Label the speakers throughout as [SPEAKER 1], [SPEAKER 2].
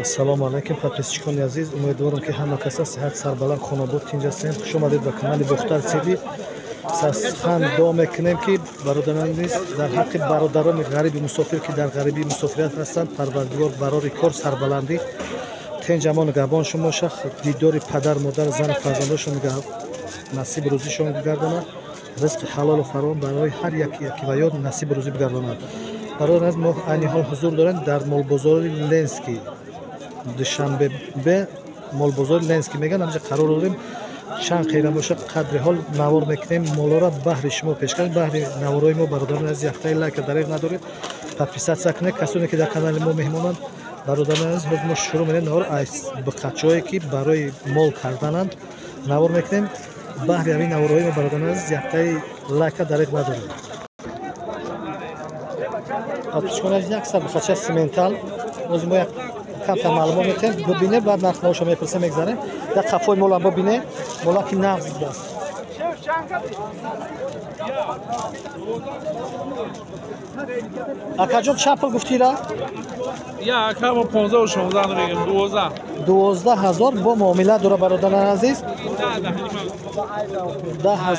[SPEAKER 1] Ассалому алайкум, подписчикони азиз. Умедворам, ки ҳама каса сиҳат, сарбаланд, хонобод, тинҷ ҳастем. Хуш омадед ба канали Бохтар ТВ. Сасхан дуо мекунем, ки бародарон низ дар ҳаққи бародарони ғариби мусофир, ки дар ғарибии мусофирият ҳастанд, Парвардигор барори кор, сарбаландӣ, тинҷ, амону гаҳбоншон бошад, дидори падар, модар, зану фарзандошон насиб рӯзишон бигардонад, ризқи ҳалолу фаровон барои ҳар яки ва ёд насиб рӯзӣ бигардонад. Бародарон азиз, мо айни ҳол ҳузур дорем дар молбозори Ленский, Душанбе, молбозори Ленский мегӯянд. Ҳамҷа қарор дорем. Чанд қийра бошад, қадри ҳол навор мекунем, молора баҳри шумо пешкаш. Баҳри наворои мо, бародарон азиз, яктаи лайка дареғ надоред, подписаться кунед, касоне ки дар канали мо меҳмонанд. Бародарон азиз, ҳозир мо шурӯъ менем навор. Аз биқачое ки барои мол кардананд навор мекунем. Баҳри ҳамин навороҳои мо, бародарон азиз, яктаи лайка дареғ надоред. Подписчикон азиз, як сар биқача симентал ҳозир мо як камтар маълумот метиҳем, бибинем, баъд нархнавоша мепурсем, мегзарем. Як қафои молам бибине, мола ки нағз будааст. Акаҷон, чанд пул гуфтира?
[SPEAKER 2] Я ака, мо 15 16 мегем, 12.
[SPEAKER 1] 12 000 бо муомила дора, бародаран азиз. 10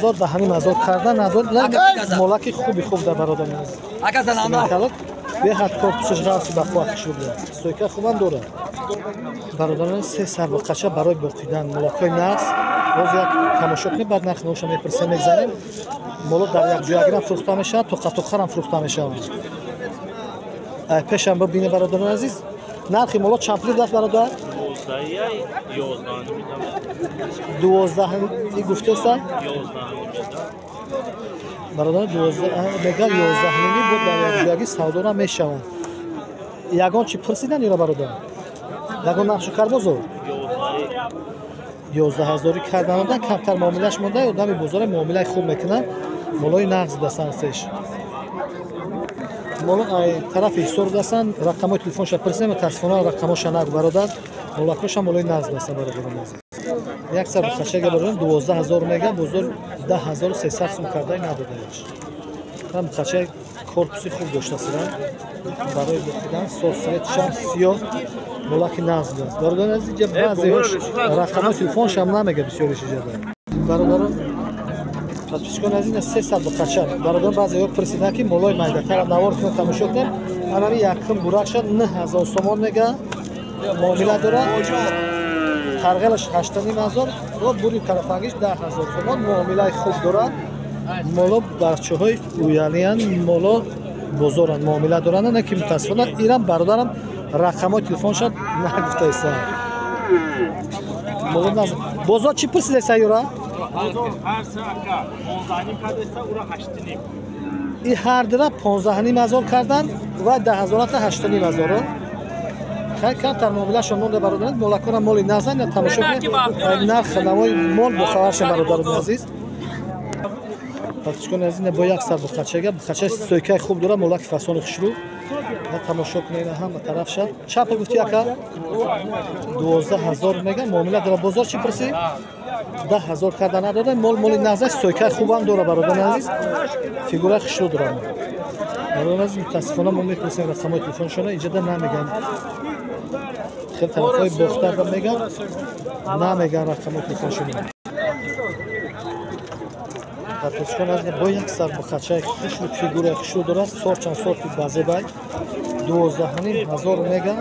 [SPEAKER 1] 000, 10 500 карда надор. Молаки хуби хуб да, бародаран азиз. Беҳад корпусаш ғафси бақувват, хушрӯ будааст, стойка хубам дорад. Бародарон, се сар боқача барои боқидан, молакҳои нағз. Боз як тамошо кунем, баъд нархи навоша мепурсем, мегзарем. Моло дар якҷоягирам фурӯхта мешавад, тоқатоқарам фурӯхта мешавад. Пешам бибинем, бародарони азиз. Нархи моло чанд пули будааст, бародар? 12 гуфтеста, бародар, мегӯяд, 11.5 буд. Дар якҷоягӣ савдора мешаванд. Ягон чи пурсидан ё бародар, ягон нақшу карбозор? 11 ҳазорӣ карданодан, камтар муомилаш монда. Одами бозора муомилаи хуб мекунанд. Молои нағз будастанд сеш. Моло тарафи Ҳисор будастанд. Рақамҳои телефонша пурсидем, мутаассифона рақамҳоша нагу бародар. Молакҳоша молои нағз будастанд, бародарони азиз. Як сар хашага бародарон 12 000 мега, бозор 10 300 сум кардаи надодааш. Ҳам хачаи корпуси хуб доштасиранд барои боқидан, сосветшам сиёҳ, молаки нағз будааст. Бародарони азиз, инҷа баъзеҳош рақамҳои телефоншам намега, бисёриш иҷада. Бародарон, подписчикони азиз, 300 бақача. Бародарон, баъзеҳо пурсиданд, ки молои майдатара навор кунем, тамошо кунем. Анави якум буракша 9000 сомон мега, муомила дорад. Қарғелаш 8500 ва бури тарафангиш 10 000 сомон, муомилаи хуб дорад. Моло бачаҳои уялиянд, моло бозоранд, муомила доранд, не ки мутаассифона ирам бародарам рақамҳои телефонша нагуфтаеста. Моло бозор чӣ пурсидеса, юра? И ҳар дира 15 500 кардан ва 10 ҳазората 8500-ро. Хай, камтар муомилашон монда, бародарон. Молакона моли назан, тамошо кунед, нарх навои мол бохабарша, бародарони азиз. Подписчикони азиз, бо як сар бухачага, бухача стойкаи хуб дора, молаки фасони хушрӯ. На тамошо кунед ҳама тарафша. Чанд пул гуфти, ака? 12 000 мега, муомила дора. Бозор чӣ пурсӣ? 10 000 карда надода. Мол моли нағз, стойкаи хубам дора, бародарони азиз, фигураи хушрӯ дорад. Бародарони азиз, мутаассифона мо мепурсем рақамҳои телефоншона, иҷода намеган. Хел тарафҳои Бохтарда меган, намеган рақамҳои телефоншона. Подписчикон азиз, бо як сар бухачаи хушрӯ, фигураи хушрӯ дорад, сорчан сорти базебай, 12 500 мега,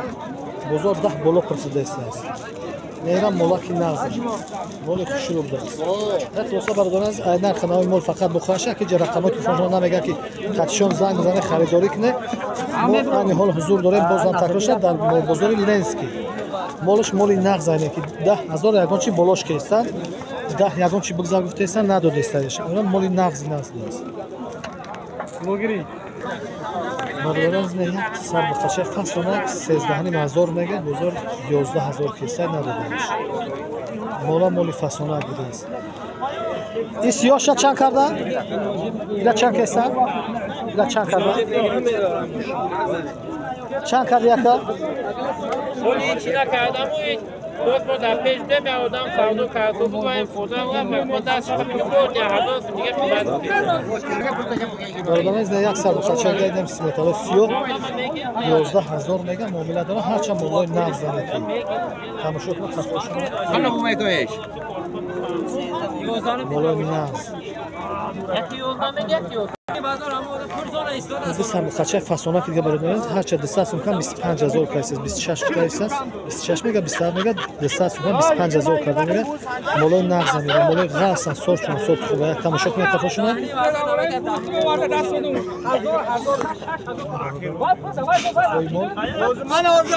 [SPEAKER 1] бозор 10 боло пурсидаистааст. Нерам молаки нағз, моли хушрӯ будааст. Хулоса, бародарон азиз, ай нархи нави мол фақат бухаша, ки ҷа рақамҳои телефоншона намегӯяд, ки қатишон занг бизане, харидорӣ куне. Мо айни ҳол ҳузур дорем, бозам такрор шад, дар бозори Ленский. Молаш моли нағз, айне ки 10 000 ягон чи болош кестанд, 10 ягон чи бигзар гуфтаестанд, надодестаеш. Моли нағзи нағз будааст. Бародарон, як сар бухача фасона 13 500 мега, бозор 11 000 кеса, надодаеш. Мола моли фасона будааст. И сиёша чанд карда? Ила чанд кеса? Ила чанд карда? Чанд карди, ака?
[SPEAKER 3] Боз мо дар пеш дем як одам савдо карда буд ва ин одам ва дастш мегӯ я ҳазор дига қимат.
[SPEAKER 1] Бародарон, як сар бухача гайдем сметало сиёҳ 11000 мега муомила дора, ҳарчанд молои нағз занеки. Тамошо кунед хафошон. Молои нағз. Ду сарбухачаи фасона ки дига бародарон, ҳарчанд 200 сум кам 25000 кайсас, 26 кайсас, 26 мега, 27 мега, 200 сум кам 25000 карда мега. Молои нағз мега, молои ғасан, сорчун, сорт хуба. Тамошо кунед хафошона.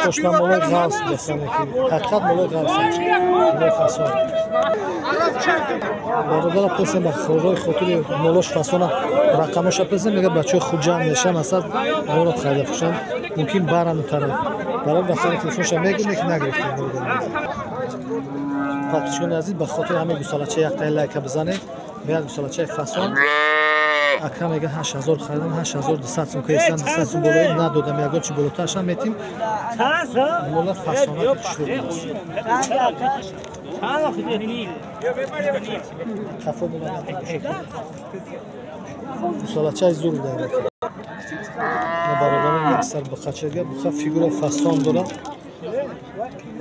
[SPEAKER 1] Тошна молои ғалс бесане ки ҳақиқат молои ғалс, молои фасон. Бародарам пурсем ба рои хотири молош фасона рақамоша пурсем, мега бачаҳои Хуҷанд мешан, асад моро харида фурӯшанд, мумкин баранд тараф. Барои рақами телефонша мегӯем, ки нагирифтем. Подписчикони азиз, ба хотири ҳамин гусалача яктаи лайка бизанед. Мега гусалачаи фасон ака мега 8000 харидам, 8200 сум кайсан, 200 сум болои надодам, ягон чи болотаршам метим. Мола фасона хушрӯ. Хафо мола гусалачаи зур дорад. Бародарон, як сар бухачага, буха фигура фасон дорад.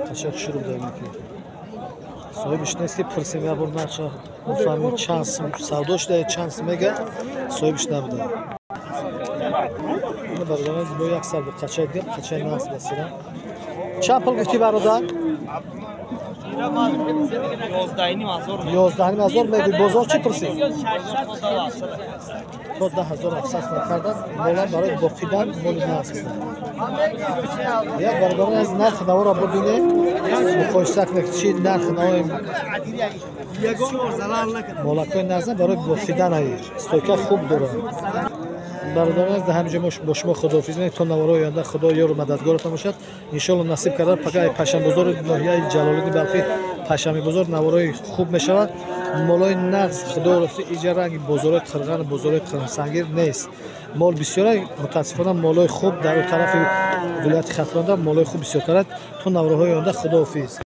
[SPEAKER 1] Қача хушрӯ дорад. Соҳибиш нест ки пурсем як бор нархша мефаҳмем чанд сум савдо шуда, чанд сум мега, соҳибиш набуда. Ина бародарон, бо як сар бухачаи дига, бухачаи нағз басирам. Чанд пул гуфтӣ бародар? 11500 мегӯй. Бозор чӣ пурсид? То 10700 сум кардан, молам барои боқидан моли нағз буда. Як бародарон аз нархи наворо бибинем, муқоиса кунед чи нархи навои молакҳои нағза барои боқидан ай стойка хуб дорад. Бародарон, аз ҳамин ҷо бо шумо худоҳофиз мекунем то навораи оянда. Худо ёру мададгоратон бошад. Иншоалло насиб карда пага панҷшанбозори ноҳияи Ҷалолиддини Балхӣ панҷшанбебозор навораи хуб мешавад. Молои нағз худо рости иҷа ранги бозорҳои Қирғану бозорҳои Қирмсангир нест. Мол бисёра, мутаассифона молои хуб дар тарафи вилояти Хатлонда молои хуб бисёртарад. То навораҳои оянда худоҳофиз.